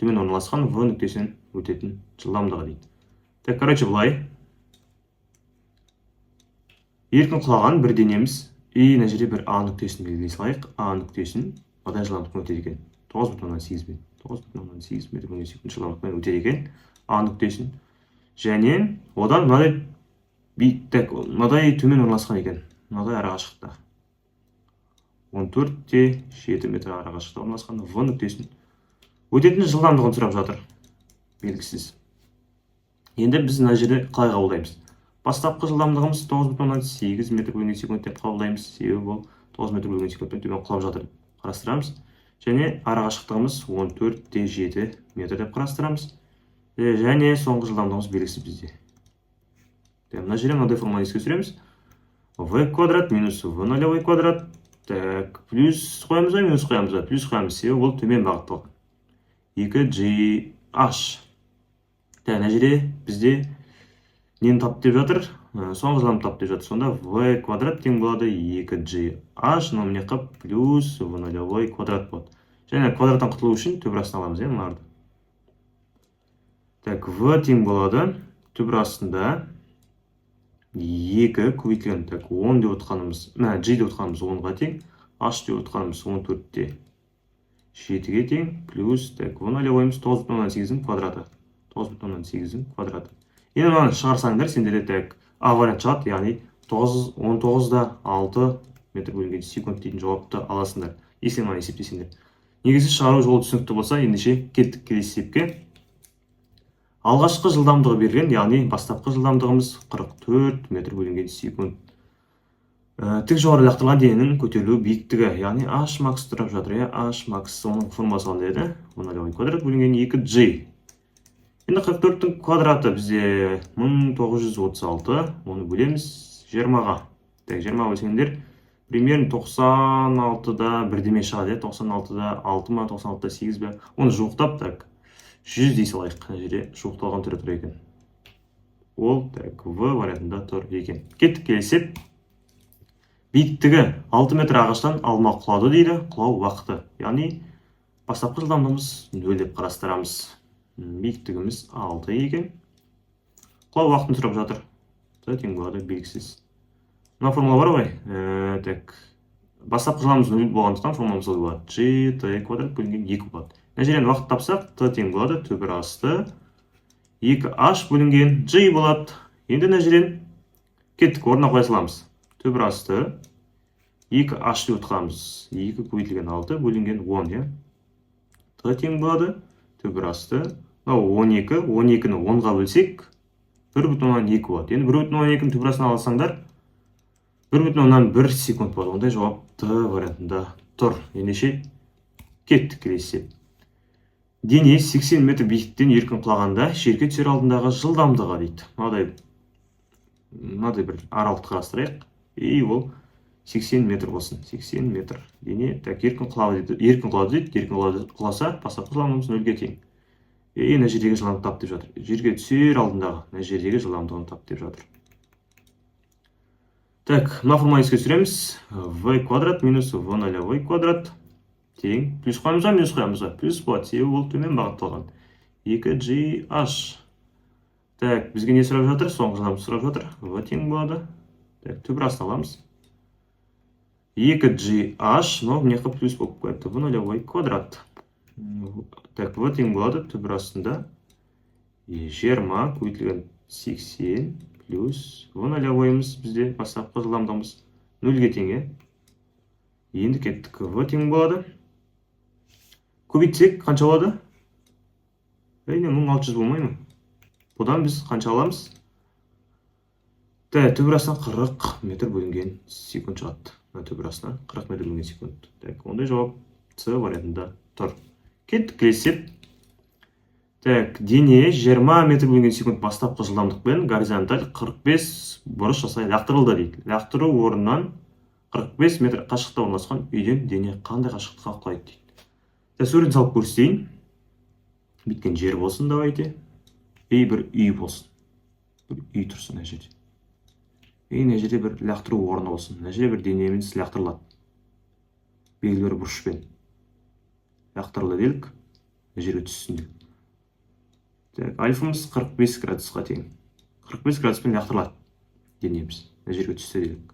төмен орналасқан В нүктесінен өтетін жылдамдығы дейді. Так, короче, былай еркін құлаған бір денеміз и мына жерде бір А нүктесін белгілей салайық. А нүктесін мынадай жылдамдықпен өтеді екен, 9,8-бен, 9,8 метр бөлінген секунд жылдамдықпен өтеді екен А нүктесін және одан мынадай так, мынадай төмен орналасқан екен, мынадай арақашықтықта, 14,7 метр арақашықтықта орналасқан В нүктесін өтетін жылдамдығын сұрап жатыр, белгісіз. Енді біз мына жерде қалай қабылдаймыз? Бастапқы жылдамдығымыз 9,8 метр бөлінген секунд деп қабылдаймыз, себебі ол 9 метр бөлінген секундпен төмен құлап жатыр деп қарастырамыз. Және арақашықтығымыз 14,7 метр деп қарастырамыз. Және соңғы жылдамдығымыз белгісіз бізде. Мына жерде мынадай формуланы еске түсіреміз: в квадрат минус в нолевой квадрат. Так, плюс қоямыз ба, минус қоямыз ба? Плюс қоямыз, себебі ол төмен бағытталған. 2 g h. Так, мына жерде бізде нені тап деп жатыр? Соңғы жылдамдықты тап деп жатыр. Сонда в квадрат тең болады 2 g h, мынау мына жаққа плюс в нолевой квадрат болады. Және квадраттан құтылу үшін түбір астына аламыз, иә, мыналарды. Так, в тең болады түбір астында 2 көбейтілген, так, 10 деп отқанымыз, мә, g деп отқанымыз 10-ға тең, h деп отқанымыз 14,7-ге тең, плюс, так, в нолевойымыз 9,8-дің квадраты, 9,8-дің квадраты. Енді мынаны шығарсаңдар, сендерде, так, а вариант шығады, яғни 9, 19,6 метр бөлінген секунд дейтін жауапты аласыңдар, если мынаны есептесеңдер. Негізі шығару жолы түсінікті болса, ендеше кеттік келесі есепке. Алғашқы жылдамдығы берілген, яғни бастапқы жылдамдығымыз 44 метр бөлінген секунд. Тік жоғары лақтырылған дененің көтерілу биіктігі, яғни h макс тұрып жатыр, иә. H макс, оның формуласы қандай еді? В нолевой квадрат бөлінген 2 g. Енді 44-тің квадраты бізде 1936, оны бөлеміз 20-ға. Так, 20 бөлсеңдер, примерно 96-да бірдеме шығады, иә, 96,6 ма, 96,8 бе, оны жуықтап, так, 100 дей салайық. Мына жерде жуықталған түрі тұр екен ол. Так, в вариантында тұр екен. Кеттік келесі есеп. Биіктігі 6 метр ағаштан алма құлады дейді. Құлау уақыты, яғни бастапқы жылдамдығымыз 0 деп қарастырамыз. Биіктігіміз 6 екен. Құлау уақытын сұрап жатыр. Т тең болады белгісіз. Мына формула бар ғой. Так, бастапқы жылдамдығымыз 0 болғандықтан, формуламыз болады g t квадрат бөлінген 2 болады. Мына жерден уақыт тапсақ, т тең болады түбір асты 2h бөлінген g болады. Енді мына жерден кеттік, орнына қоя саламыз. Түбір асты 2h деп отырғанымыз 2 көбейтілген 6 бөлінген 10, иә. Т тең болады түбір асты мынау 12, 12-ні 10-ға бөлсек, 1,2 болады. Енді 1,2-ні түбір астына алсаңдар, 1,1 секунд болады. Ондай жауап Д вариантында тұр. Ендеше кеттік келесі есеп. Дене 80 метр биіктіктен еркін құлағанда жерге түсер алдындағы жылдамдығы дейді. Мынадай бір аралықты қарастырайық, и ол 80 метр болсын. 80 метр дене, так, еркін құлады дейді, еркін құлады дейді. Еркін құласа, бастапқы жылдамдығымыз нөлге тең. И мына жердегі жылдамдықты тап деп жатыр. Жерге түсер алдындағы мына жердегі жылдамдығын тап деп жатыр. Так, мына формуланы еске түсіреміз: в квадрат минус в нолевой квадрат тең, плюс қоямыз ба, минус қоямыз ба? Плюс болады, себебі ол төмен бағытталған, 2 g h. Так, бізге не сұрап жатыр? Соңғы жылдамдықты сұрап жатыр. В тең болады, так, түбір астына аламыз 2 g h, но мына жақта плюс болып қояды, в нолевой квадрат. Так, в тең болады түбір астында 20 көбейтілген 80 плюс в нолевойымыз, бізде бастапқы жылдамдығымыз нөлге тең, иә. Енді кеттік, в тең болады, көбейтсек қанша болады? Әрине, 1600 болмай ма? Бұдан біз қанша аламыз? Так, түбір астынан 40 метр бөлінген секунд шығады. Мына түбір астынан 40 метр бөлінген секунд. Так, ондай жауап С вариантында тұр. Кеттік келесі есеп. Так, дене 20 метр бөлінген секунд бастапқы жылдамдықпен горизонталь 45 бұрыш жасай лақтырылды дейді. Лақтыру орнынан 45 метр қашықтықта орналасқан үйден дене қандай қашықтыққа құлайды дейді. Так, суретін салып көрсетейін. Бүйткен жер болсын, давайте. И бір үй болсын. Бір үй тұрсын мына жерде. И мына жерде бір лақтыру орны болсын. Мына жерде бір денеміз лақтырылады. Белгілі бір бұрышпен лақтырылды делік. Мына жерге түссін деп. Так, альфамыз 45 градусқа тең. 45 градуспен лақтырылады денеміз. Мына жерге түсті делік.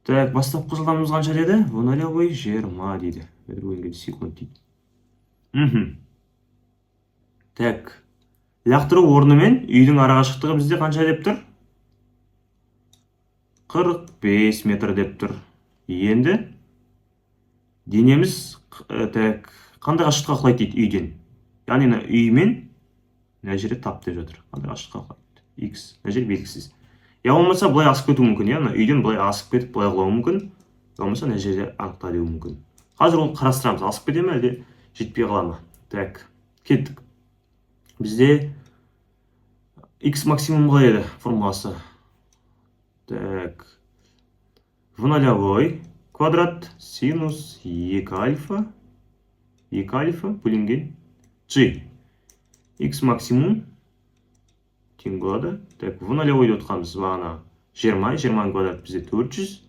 Так, бастапқы жылдамдығымыз қанша деді? В нолевой 20 дейді. Метр бөлінген секунд дейді. Так, лақтыру орны мен үйдің арақашықтығы бізде қанша деп тұр? 45 метр деп тұр. Енді денеміз так, қандай қашықтыққа құлайды дейді үйден. Яғни мына үй мен мына жерде тап деп жатыр. Қандай қашықтыққа құлайды? X. Мына жер белгісіз. Я болмаса былай асып кетуі мүмкін, иә, мына үйден былай асып кетіп, былай құлауы мүмкін. Я болмаса мына жерде анықта деуі мүмкін. Қазір оны қарастырамыз: асып кете ме, әлде жетпей қала ма? Так, кеттік. Бізде x максимум қалай еді формуласы? Так, в нолевой квадрат синус 2 альфа, 2 альфа бөлінген g. X максимум тең болады, так, в нолевой деп отқанымыз бағана 20, 20 квадрат бізде 400,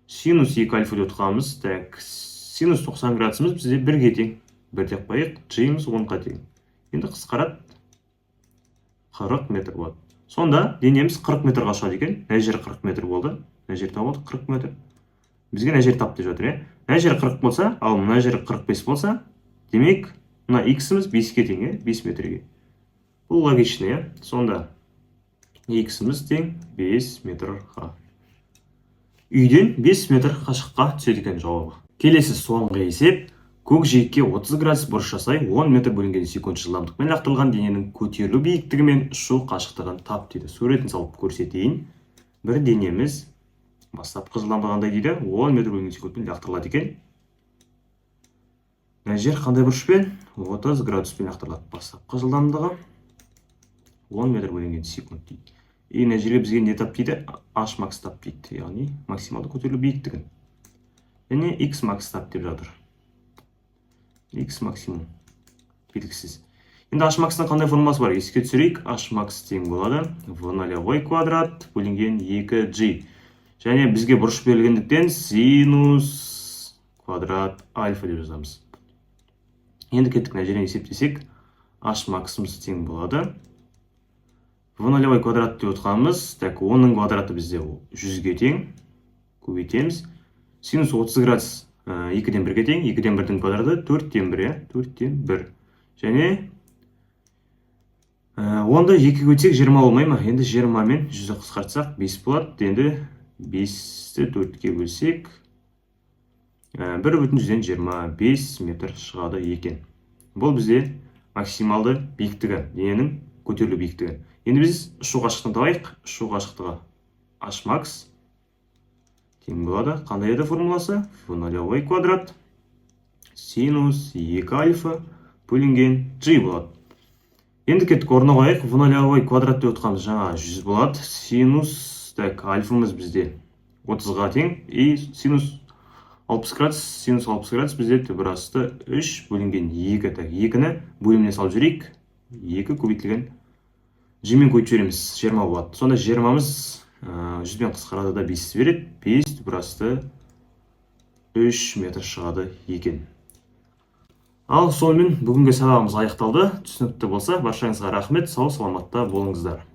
синус 2 альфа деп отқанымыз, так, синус 90 градусымыз бізде бірге тең, бір деп қояйық, g-міз 10-ға тең. Енді қысқарады, 40 метр болады. Сонда денеміз 40 метрға ұшады екен. Мына жер 40 метр болды, мына жер тауып алдық, 40 метр. Бізге мына жер тап деп жатыр, иә. Мына жер 40 болса, ал мына жер 45 болса, демек, мына x-іміз 5-ке тең, иә, 5 метрге. Бұл логично, иә. Сонда x-іміз тең 5 метрға, үйден 5 метр қашыққа түседі екен жауабы. Келесі, соңғы есеп. Көкжиекке 30 градус бұрыш жасай 10 метр бөлінген секунд жылдамдықпен лақтырылған дененің көтерілу биіктігі мен ұшу қашықтығын тап дейді. Суретін салып көрсетейін. Бір денеміз бастапқы жылдамдығы қандай дейді? 10 метр бөлінген секундпен лақтырылады екен. Мына жер қандай бұрышпен? 30 градуспен лақтырылады. Бастапқы жылдамдығы 10 метр бөлінген секунд дейді. И мына жерге бізге не тап дейді? H макс тап дейді, яғни максималды көтерілу биіктігін және x макс тап деп жатыр. X максимум белгісіз. Енді h макстың қандай формуласы бар, еске түсірейік. H макс тең болады в нолевой квадрат бөлінген 2g және бізге бұрыш берілгендіктен, синус квадрат альфа деп жазамыз. Енді кеттік, мына жерден есептесек, h максымыз тең болады в нолевой квадрат деп отқанымыз, так, 10-ның квадраты бізде 100-ге тең, көбейтеміз, синус 30 градус екіден бірге тең, екіден бірдің квадраты төрттен бір, иә, төрттен бір. Және онды екіге көбейтсек, 20 болмай ма? Енді 20 мен 100-ді қысқартсақ, 5 болады. Енді 5-ті төртке бөлсек, 1,25 метр шығады екен. Бұл бізде максималды биіктігі, дененің көтерілу биіктігі. Енді біз ұшу қашықтығын табайық. Ұшу қашықтығы h макс тең болады, қандай еді формуласы? В нолевой квадрат синус 2 альфа бөлінген g болады. Енді кеттік, орнына қояйық. В нолевой квадрат деп отқанымыз жаңа 100 болады, синус, так, альфамыз бізде 30-ға тең и синус 60 градус. Синус 60 градус бізде түбір асты 3 бөлінген 2. Так, 2-ні бөліміне салып жіберейік, 2 көбейтілген g-мен көбейтіп жібереміз, 20 болады. Сонда 20-мыз 100-бен қысқарады да, 5 береді, 5 түбір асты 3 метр шығады екен. Ал сонымен бүгінгі сабағымыз аяқталды. Түсінікті болса, баршаңызға рахмет. Сау саламатта болыңыздар.